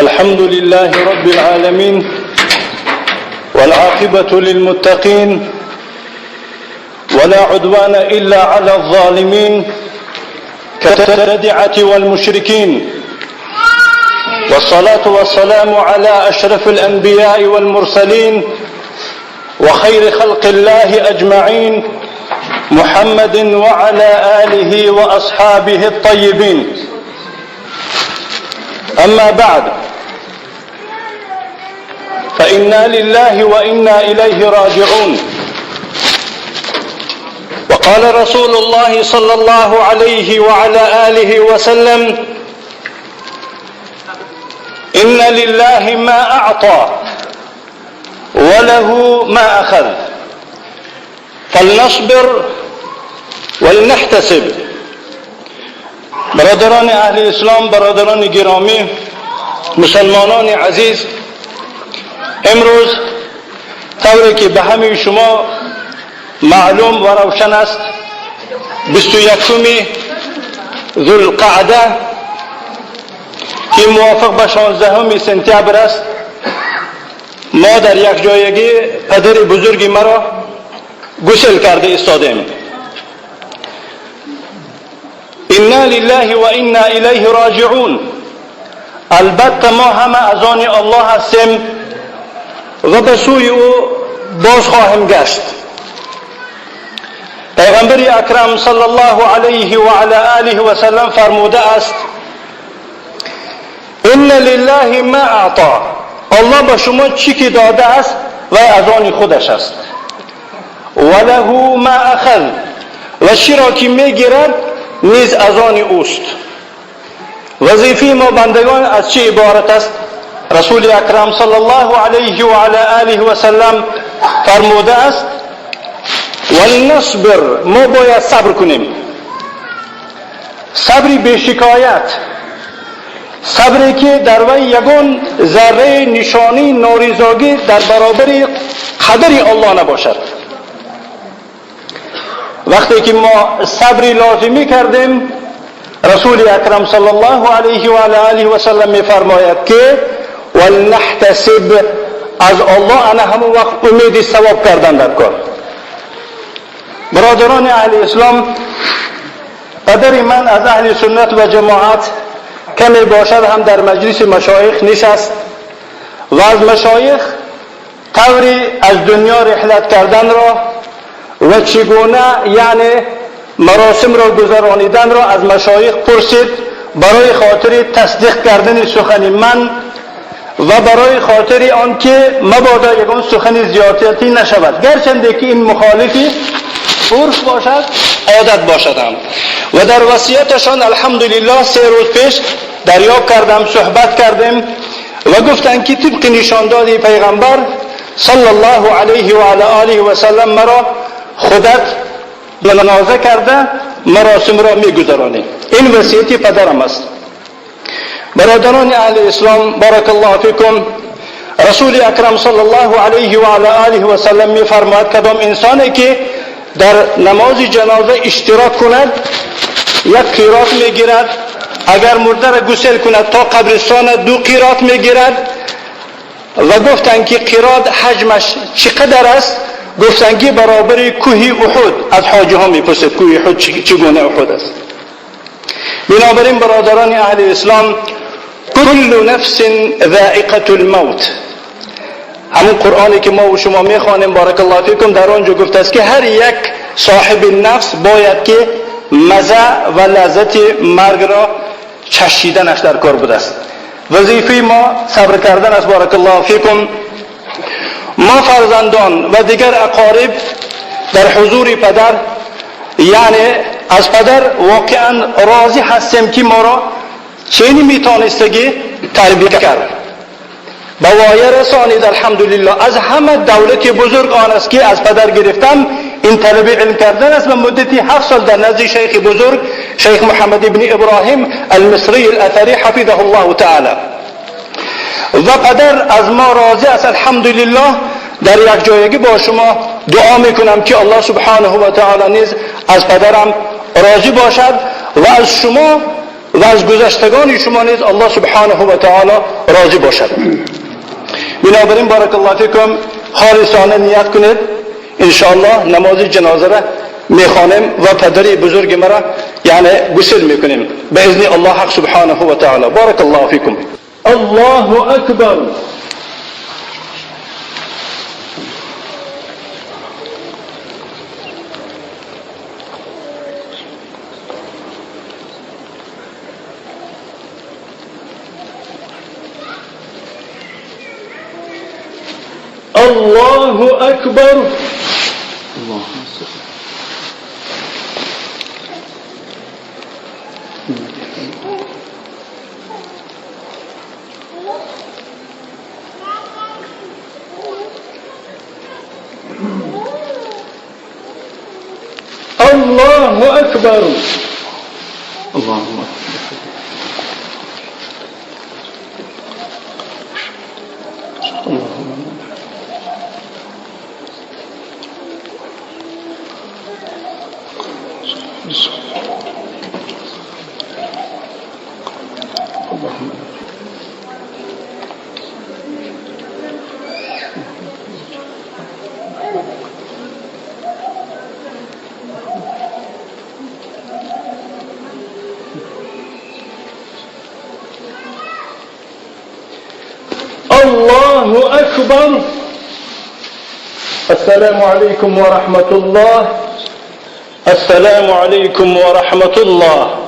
الحمد لله رب العالمين، والعاقبة للمتقين، ولا عدوان إلا على الظالمين كالتدعة والمشركين، والصلاة والسلام على أشرف الأنبياء والمرسلين وخير خلق الله أجمعين، محمد وعلى آله وأصحابه الطيبين. أما بعد، فإنا لله وإنا إليه راجعون. وقال رسول الله صلى الله عليه وعلى آله وسلم: إن لله ما أعطى وله ما أخذ، فلنصبر ولنحتسب. برادران اهل اسلام، برادران گرامی، مسلمانان عزیز، امروز طوری که به همه شما معلوم و روشن است، 21 ذوالقعده که موافق به 16 سپتامبر است، ما در یک جایگی پدر بزرگ مرا گسل کرده ایستادیم. انا لله و انا الیه راجعون. البته ما همه از آن الله هستیم و به سوی او باز خواهیم گشت. پیغمبر اکرم صلی الله علیه و علی آله و سلم فرموده است: ان لله ما اعطا. الله به شما چی که داده است و از آن خودش است، و له ما اخذ، و چی را که میگیرد نیز از آن اوست. وظیفه ما بندگان از چه عبارت است؟ رسول اکرم صلی الله علیه و علی آله و سلم فرموده است: ولنصبر. ما باید صبر کنیم، صبری بی شکایت، صبری که در وی یگان ذره نشانی نارضاگی در برابر قدر الله نباشد. وقتی که ما صبر لازمی کردیم، رسول اکرم صلی الله علیه و آله و سلم میفرماید که ولنحتسب، از الله انا همون وقت امید ثواب کردن در کار. برادران اهل اسلام، پدر من از اهل سنت و جماعت کمی باشد هم در مجلس مشایخ نشست و از مشایخ طوری از دنیا رحلت کردن را و چگونه یعنی مراسم را گذرانیدن را از مشایخ پرسید، برای خاطر تصدیق کردن سخن من و برای خاطر آنکه مبادا یگان سخن زیادتی نشود، گرچنده که این مخالفی عرف باشد، عادت باشد هم. و در وصیتشان الحمدلله 3 روز پیش دریافت کردم، صحبت کردیم و گفتند که طبق نشانداد پیغمبر صلی الله علیه و علی آله و سلم مرا خودت جنازه کرده مراسم را میگذرانی. این وصیت پدرم است. برادران اهل اسلام، بارک الله فیکم، رسول اکرم صلی الله علیه و علی آله و سلم میفرماید کدام انسانی که در نماز جنازه اشتراک کند یک قیراط میگیرد، اگر مرده را گسل کند تا قبرستان 2 قیراط میگیرد. و گفتند که قیراط حجمش چقدر است؟ گفتند که برابر کوه احد. از حاجی ها میپرسد کوه احد چگونه احد است. بنابراین برادران اهل اسلام، کل نفس ذائقة الموت، همون قرآنی که ما و شما میخوانیم، بارک الله فیکم، در آنجا گفته است که هر یک صاحب نفس باید که مزه و لذت مرگ را چشیدنش در کار بوده است. وظیفه ما صبر کردن است. بارک الله فیکم، ما فرزندان و دیگر اقارب در حضور پدر، یعنی از پدر واقعا راضی هستیم که ما را چنین میتانستگی تربیت کرد، به وایه رسانید. الحمدلله از همه دولت بزرگ آن است که از پدر گرفتم، این طلب علم کردن است و مدتی 7 سال در نزد شیخ بزرگ شیخ محمد ابن ابراهیم المصری الاثری حفظه الله تعالی. و پدر از ما راضی است الحمدلله. در یک جایگی با شما دعا میکنم که الله سبحانه و تعالی نیز از پدرم راضی باشد و از شما و از گذشتگان شما نیز الله سبحانه و تعالی راضی باشد. بنابراین بارک الله فیکم، خالصانه نیت کنید انشاءالله نماز جنازه را میخوانیم و پدر بزرگ مرا یعنی غسل میکنیم به اذن الله حق سبحانه و تعالی. بارک الله فیکم. الله اکبر. الله اکبر. الله اکبر. اللهم الله اکبر. السلام علیکم ورحمة الله. السلام علیکم ورحمة الله.